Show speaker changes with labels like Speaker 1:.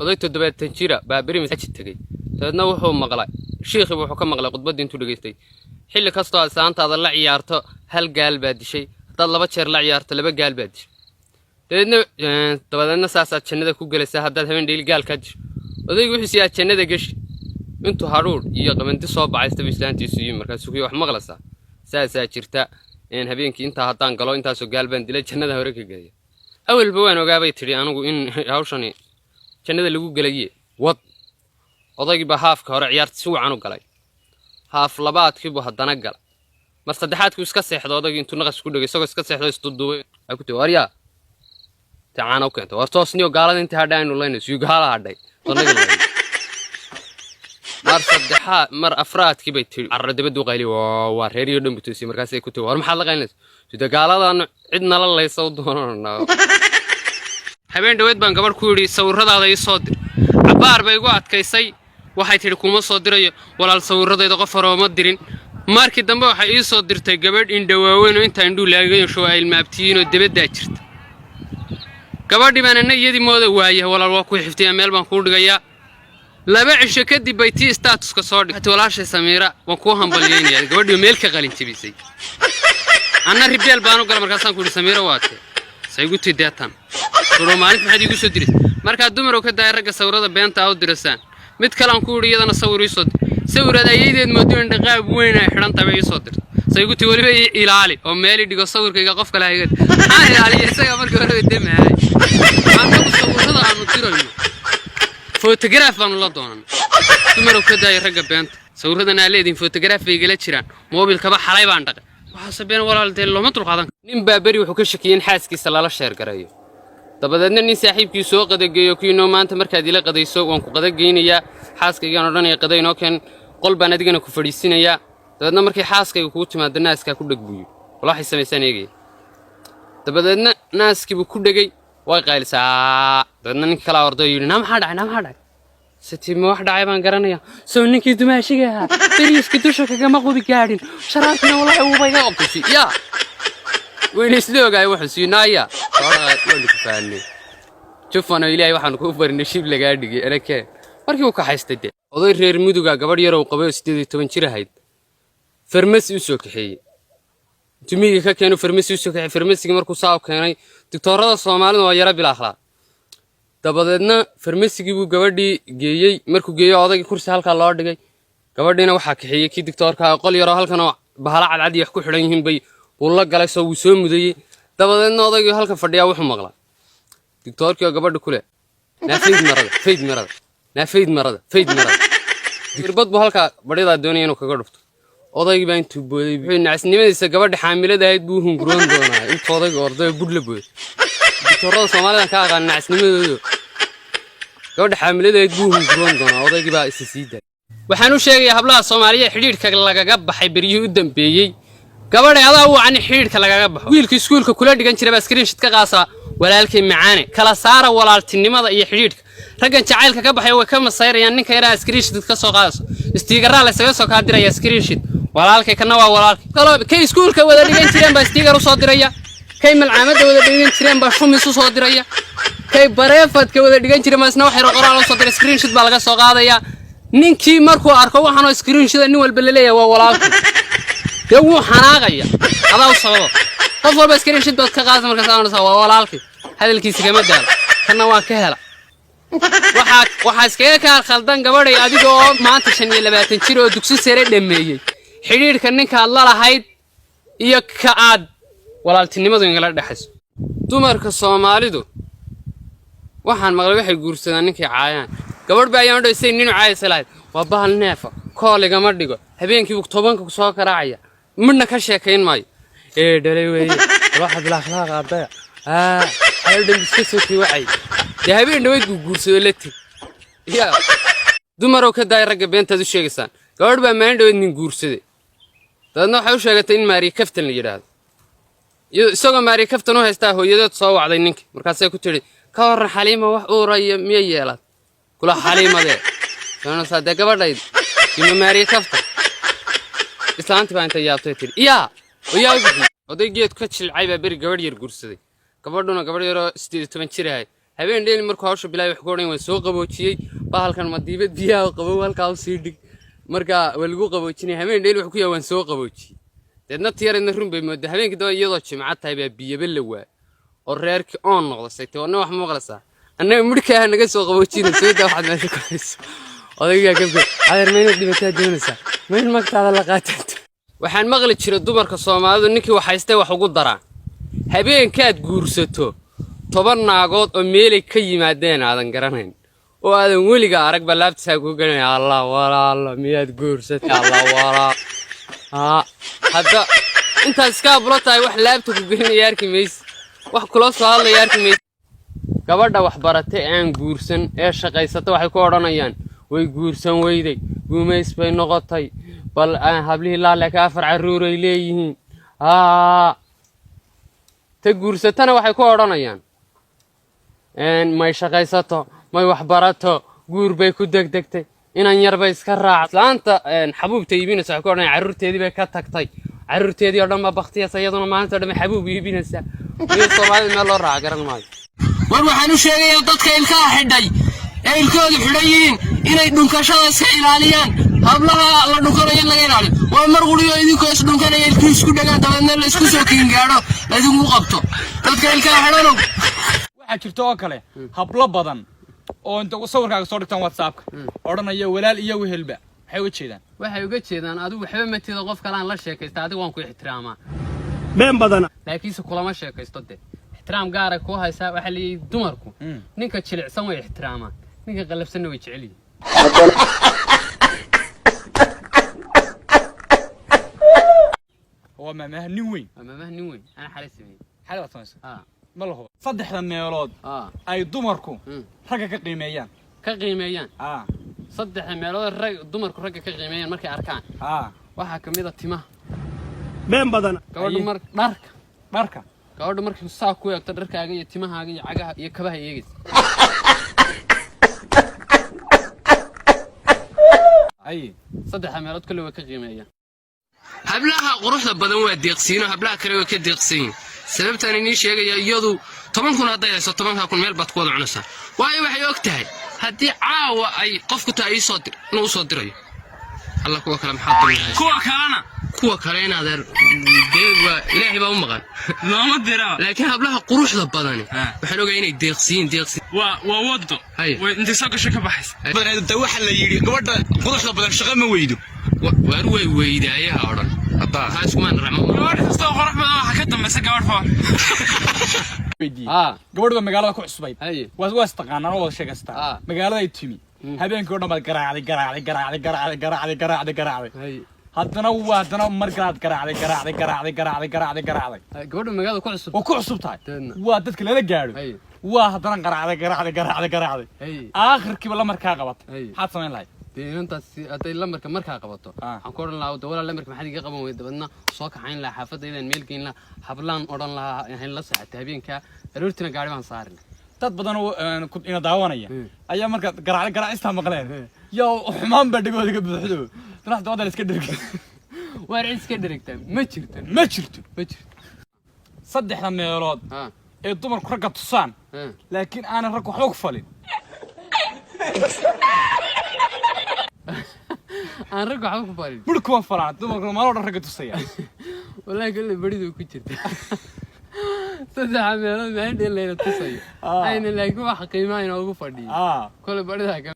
Speaker 1: Oday 70 jira baa beri masaajid tegey. Dabeedna wuxuu maqlay shiikhii, wuxuu ka maqlay khudbaddii intuu dhegaystay: xilli kastoo aad islaantaada la ciyaarto, hal gaal baa dishay. Haddaad laba jeer la ciyaarto, laba gaal baa dishay. Dabadeedna saasaad jannada ku gelaysaa haddaad habeen dheyli gaal kaa disho. Odaygu wuxuu siyaa jannada geshi. Intuu hadhuudh iyo qabandi soo bacaystaba islaantiisu yimi. Markaasuu kuyi: "Wax maqlaysaa? Saasaa jirta. Habeenkii intaa haddaan galo, intaasoo gaal baan dilay, jannada hore ka gelaya. Awalba waan ogaabay," tidhi, "anigu in hawshani jannada lagu gelaye wad." Odaygii baa haafka hore ciyaarta si wacan u galay. Haaf labaadkiibuu haddana gala. Mar saddexaadkuu iska seexdo odaygii. Intuu naqas ku dhegay, isagoo iska seexdo isduduubay, ay ku tihi: "Waryaa, te caana u keentay? War toosniyo, gaalada intii hadhay aynu layno." Siyu gaala hadhay. Mar saddexaad, mar afraadkii bay tiri carra dabaddu qayli. Waa reeriyo dhan buu toosiyey. Markaasay ku tiri: "War maxaad la qaylinaysa?" Sida gaaladaanu cid nala laysa u doonanaa. Habeen dhaweed baan gabadh ku yidhi: "Sawirradaada ii soo dir." Cabbaar bay igu adkaysay. Waxay tidhi: "Kuma soo dirayo, walaal, sawirradayda qof hore uma dirin." Markii dambe waxay ii soo dirtay gabadh indhawaaweyn oo intaa indhuu laagayo ay ilmaabtiyiinoo debaddaa jirta. Gabadhii baan anna iyadii mooda. "Waaya walaal, waa kuu xiftiyaa, meel baan kuu dhigayaa." 2 cisho kadib bay tii statuska soo dhigtay: "Walaashay Samiira, waan kuu hambalyaynayaa." Gabadhii meel ka qalin jebisay. Anna rebel baan u gala. Markaasaan ku yidhi: "Samiira waate?" Saygu tii deetan suro maalinta maxaad iigu soo diraysa? Markaa dumarow, ka daaya ragga sawirada beenta aa u dirasaan. Mid kalean ku yidhi iyadana: "Sawir ii soo dir." Sawiraad ayaydeed moodo, indhaqaab weyn ay xidhan tahay bay ii soo dirtay. Saygu tii: "Weliba ii ilaali oo meel ii dhigo, sawirkayga qof kale hayga." Maxaan ilaaliya? Isaga markii horeba demahay. Annagu sawirada aanu dirayno photograph baanu la doonana. Dumarow, ka daaya ragga beenta. Sawiradan aa leedihin photograph bay igala jiraan, moobilkaba xalay baan dhaqay. Waxaase been, walaal, dee looma dulqaadan. Nin baa beri wuxuu ka shakiyey in xaaskiisa lala share gareeyo. Dabadeedna nin saaxiibkii soo qadageeyo kuinoo: "Maanta markaad ila qadayso, waan ku qadageynayaa. Xaaskaygaan odhanaya qada inoo keen, qol baan adigana ku fadhiisinayaa. Dabeedna markay xaaskayga kugu timaado, naaskaa ku dheg," buuyo. Wala waxay samaysaan eegaya. Dabadeedna naaskiibuu ku dhegay. Way qaylisaa. Dabeedna ninka kalaa orday oo yidhi: "Naa maxaa dhacay? Naa maxaa dhacay?" Siti ma wax dhacay baan garanaya. Sow ninkii dumaashiga ahaa beriiska dusha kagama qubi gaadhin, sharaabkina walaahi wuuba iga qabtay. Yaa wayna isla ogaay wuxuu siinaaya. Waanu ku fahanay jufano. Ilaahay waxaanu kuu barinay shib lagaa dhigay anakeen. Markii uu kaxaystay dee oday reer Muduga gabadh yarow qabay oo 18 jir ahayd farmasi u soo kaxeeyey. Intuu miyiga ka keenu farmasi u soo kaxeeyey. Farmasigii markuu saa u keenay, digtoorada Soomaalida waa yara bila akhlaaq. Dabadeedna farmasigii buu gabadhii geeyey. Markuu geeyo odaygii, kursi halkaa loo dhigay. Gabadhiina waxaa kaxeeyey kii digtoorka. Qol yaroo halkan oo bahala cadcad iyo wax ku xidhan yihiin bay buu la galay. Soo wuu soo mudayey. Dabadeedna odaygii halkan fadhiyaa wuxuu maqlaa digtoorkii oo gabadha ku leh: "Naa fayd marada, fayd marada, naa fayd marada, fayd marada." Irbad buu halkaa badhidaa doonaya inuu kaga dhufto. Odaygii baa intuu booday wuxuu nacasnimadiisa gabadha xaamilada ahayd buu hunguroon doonaa. Intuu odayga orday oo budh la booday, digtoorada Soomaalidan ka aqaan nacasnimadooda, gabadha xaamilada ahayd buu hunguroon doonaa. Odaygii baa isa sii daayay. Waxaan u sheegayaa hablaha Soomaaliya xidhiidhka lagaga baxay beryihii u dambeeyey: gabadhay, adaa u wacni xidhiidhka lagaga baxo. Wiilka iskuulka kula dhigan jira baa screenshot ka qaasaa: "Walaalkay macaane." Kala saara walaaltinimada iyo xidhiidhka. Raggan jacaylka ka baxay way ka masayrayaan ninka yaraa screenshot ka soo qaadayso. Stickeraa laysaga soo kaa diraya screenshot: "Walaalkay, kana waa walaalkay." Kaloo kay iskuulka wada dhigan jireen baa sticker usoo diraya, kay malcaamadda wada dhigan jireen baa shumis usoo diraya, kay bareefadka wada dhigan jireen baa isna wax yaro qoraal usoo diray. Screenshot baa laga soo qaadaya. Ninkii markuu arko waxaanoo screenshot nin walba laleeyahay "waa walaalkay", dee wuu xanaaqaya. Adaa u sababa. Qof walba screenshot baad ka qaadaysa. Markaas oranaysaa: "Waa walaalkay, hadalkiisa kama daalo, kana waan ka hela." Waxaa iskaga kaa khaldan, gabadhay, adiga oo maanta 25 jir oo dugsi sare dhameeyey, xidhiidhka ninkaad la lahayd iyo ka aad walaaltinimadu ingala dhexayso. Dumarka Soomaalidu waxaan maqlay waxay guursadaan ninkay caayaan. Gabadh ba ayaan odhay say ninu caayaysa lahayd: "Waa bahal neefa, kool igama dhigo, habeenkiibu 10-ka soo garaacaya, midna ka sheekayn maayo, ee dhalay weeye, waxa bila akhlaaq aabaya aa xayl dhan iska soo kiwacay." Dee habeen dhaweyd buu guursado la teg. Ya dumarow, ka daaya ragga beentaad u sheegaysaan. Gabadh baa maalin dhaweyd nin guursaday. Dabeedna waxay u sheegatay in Maariya Kaftan la yidhaahdo. Isagoo Maariya Kaftan u haystaa hooyadeed soo wacday ninka. Markaasay ku tidhi: "Ka warran Xaliima, wax uuraya miyay yeelaad?" Kula "Xaliimadee?" Soonaysaa dee gabadhayd ima Maariya Kaftan. Islaantii baa intay yaabtay tidhi: "Yaa oo yaa u bixiyey?" Oday geed ka jilcay baa beri gabadh yar guursaday. Gabadhuna gabadh yaroo 18 jir ahay. Habeen dheeli markuu hawsha bilaay, wax ku odhan waan soo qaboojiyey bahalkan, madiibad biyaha qabow halkaa usii dhig. Marka waa lagu qaboojinaya. Habeen dheeli wuxuu ku yahay waan soo qaboojiyey. Deedna tiyareedna run bay moodaa. Habeenkii dambe, iyadoo jimco tahay, baa biyaba la waa oo reerkii oon noqda. Sayte warna wax ma maqlaysaa? Annaga midhkaaha naga soo qaboojina, soo daa waxaad meesha ku hayso. Odaygaa gabga, adeer, ma inaad dhibataa doonaysaa? Ma in magtaada la qaataa? Waxaan maqli jiray dumarka Soomaalidu ninkii wax haystay wax ugu daraan. Habeenkaad guursato, 10 naagood oo meelay ka yimaadeen aadan garanayn oo aadan weliga arag baa laabtisaa kuu gelinaya. Allah walaalo, miyaad guursatay? Allah walaal. Haa, hadda intaad iska abulo tahay, wax laabta ku gelinaya arki maysi, wax kula soo hadlaya arki maysi. Gabadha waxbaratay aan guursan ee shaqaysata waxay ku odhanayaan way guursan weyday, guumays bay noqotay, bal hablihii laaleka afar carruuray leeyihiin. Haa, ta guursatana waxay ku odhanayaan may shaqaysato, may waxbarato, guur bay ku degdegtay, inan yar bay iska raac. Islaanta xabuubta iibinaysa waxay ku odhanayaan carruurteedii bay ka tagtay, carruurteedii oo dhan ba baktiyasa, iyaduna maalinta o dhan bay xabuub iibinaysaa. Iyo Soomaalida meel loo raaca garan maayo.
Speaker 2: War waxaan u sheegayaa dadka ilkaha xidhay ee ilkoodu xidhan yihiin inay dhunkashada iska ilaaliyaan. Hablaha la dhunkanayo in laga ilaaliyo. Waa mar quriyo idinkoo isdhunkanaya ilkii isku dhagaan, dabeedna la isku soo kiingaadho, laydinku qabto. Dadka ilkaha xidhanow.
Speaker 3: Waxaa jirta oo kale hablo badan oo inta sawirkaaga soo dhigtaan WhatsAppka odhanaya walaal iyo wehelba. Maxay uga jeedaan?
Speaker 1: Waxay uga jeedaan adigu waxba matida, qof kale aan la sheekaysta, adigu waan ku ixtiraamaa.
Speaker 4: Been badana.
Speaker 1: Laakiinse kulama sheekaysto. De ixtiraam gaara kuu haysaa. Waxaa leeyahay dumarku ninka jilicsan way ixtiraamaan, ninka qallafsanna way jecel yihiin.
Speaker 3: Waa maamaha nin weyn.
Speaker 1: Waa maamaha nin weyn, ana xalay sameeyey.
Speaker 3: Xalay baad samaysay?
Speaker 1: Aa.
Speaker 3: Ma lahubo saddexda meelood
Speaker 1: aa
Speaker 3: ay dumarku ragga ka qiimeeyaan.
Speaker 1: Ka qiimeeyaan?
Speaker 3: Aa.
Speaker 1: Saddexda meelood rag dumarku ragga ka qiimeeyaan markay arkaan waxaa ka mid a timaha.
Speaker 4: Been badana.
Speaker 1: Gabadhu
Speaker 3: Aye.
Speaker 1: mar dharka.
Speaker 3: Dharka.
Speaker 1: Gabadhu markay saa ku eegto dharkaaga iyo timahaaga iyo cagaha iyo kabaha eegaysa.
Speaker 3: Aye.
Speaker 1: Saddexda meelood kolle way ka qiimeeyaan. Hablaha quruxda badan waa deeqsiino, hablaha kale way ka deeqsan yihiin. Sababtaan inii sheegaya, iyadu 10,000 hadday hayso, 10-kaa kun meel baad ku wada cunaysaa, waayo waxay og tahay haddii caawa ay qofku tahay iisoo dir inuu usoo dirayo. Alla, kuwa kale maxaa dulmihay?
Speaker 2: Kuwa kalena?
Speaker 1: Kuwa kale inaadeer dee waa Ilaahay baa u maqan.
Speaker 2: Looma dira.
Speaker 1: Laakiin hablaha quruxda badani waxaan ogahay inay deeqsiyiin, deeqsi.
Speaker 2: Waa wado.
Speaker 1: Haye.
Speaker 2: Way intay soo gasho ka baxaysa.
Speaker 3: De waxa la yidhi gabadha quruxda badan shaqo ma weydo.
Speaker 1: Waar way weydaayaha odhan taa iskumaan racmo.
Speaker 2: Gabadh kastoo qurux badan waxaa ka dambaysa gabadh fool.
Speaker 3: Weydiiyey.
Speaker 1: Aa.
Speaker 3: Gabadh baa magaalada ku cusbayd.
Speaker 1: Haye.
Speaker 3: Waa istaqaanaan oo wada sheekaystaa. Magaaladay timi, habeenkii oo dhan baad garaacday, garaacday, garaacday, garaacday, garaacday, garaacday, garaacday.
Speaker 1: Haye.
Speaker 3: Haddana waa haddana mar garaad garaacday, garaacday, garaacday, garaacday, garaacday, garaacday.
Speaker 1: Gabadha magaalada ku cusub.
Speaker 3: Waa ku cusub tahay.
Speaker 1: Deedna.
Speaker 3: Waa dadka lala gaadho.
Speaker 1: Haye.
Speaker 3: Waa haddana garaacday, garaacday, garaacday, garaacday.
Speaker 1: Haye.
Speaker 3: Aakhirkiiba lamarkaa qabatay.
Speaker 1: Haye.
Speaker 3: Maxaad samayn lahayd?
Speaker 1: Dee inantaas hadday lambarka markaa qabato, waxaan ku odhan lahaa de walaal, lambarka maxaad iga qaban weyda? Dabadna soo kaxayn lahaa, xaafadaydan meel geyn lahaa, hablaan odhan lahaa hayn la seexatay habeenkaa, aroortina gaari baan saari.
Speaker 3: Dad badan oo ina daawanaya ayaa marka garaacday garaacistaa maqleen, yaa xumaan baa dhegooda ka buuxdo danax dabada la iska dhergay.
Speaker 1: Waar cid iska dheregtaa ma jirto.
Speaker 3: Ma jirto.
Speaker 1: Ma jirto.
Speaker 3: Saddexda meelood ee dumarku ragga tusaan laakiin aanan raggu waxba ku falin.
Speaker 1: Aan ragga waxba ku falin.
Speaker 3: Bur kuma falaan dumarku, maaloo dhan ragga tusaya.
Speaker 1: Wallahi kolle beridu ku jirta saddexa meelood maalin dheer layna tusayo ayna, laakiin wax qiimaha inoogu fadhiyo. Kole baridaa ka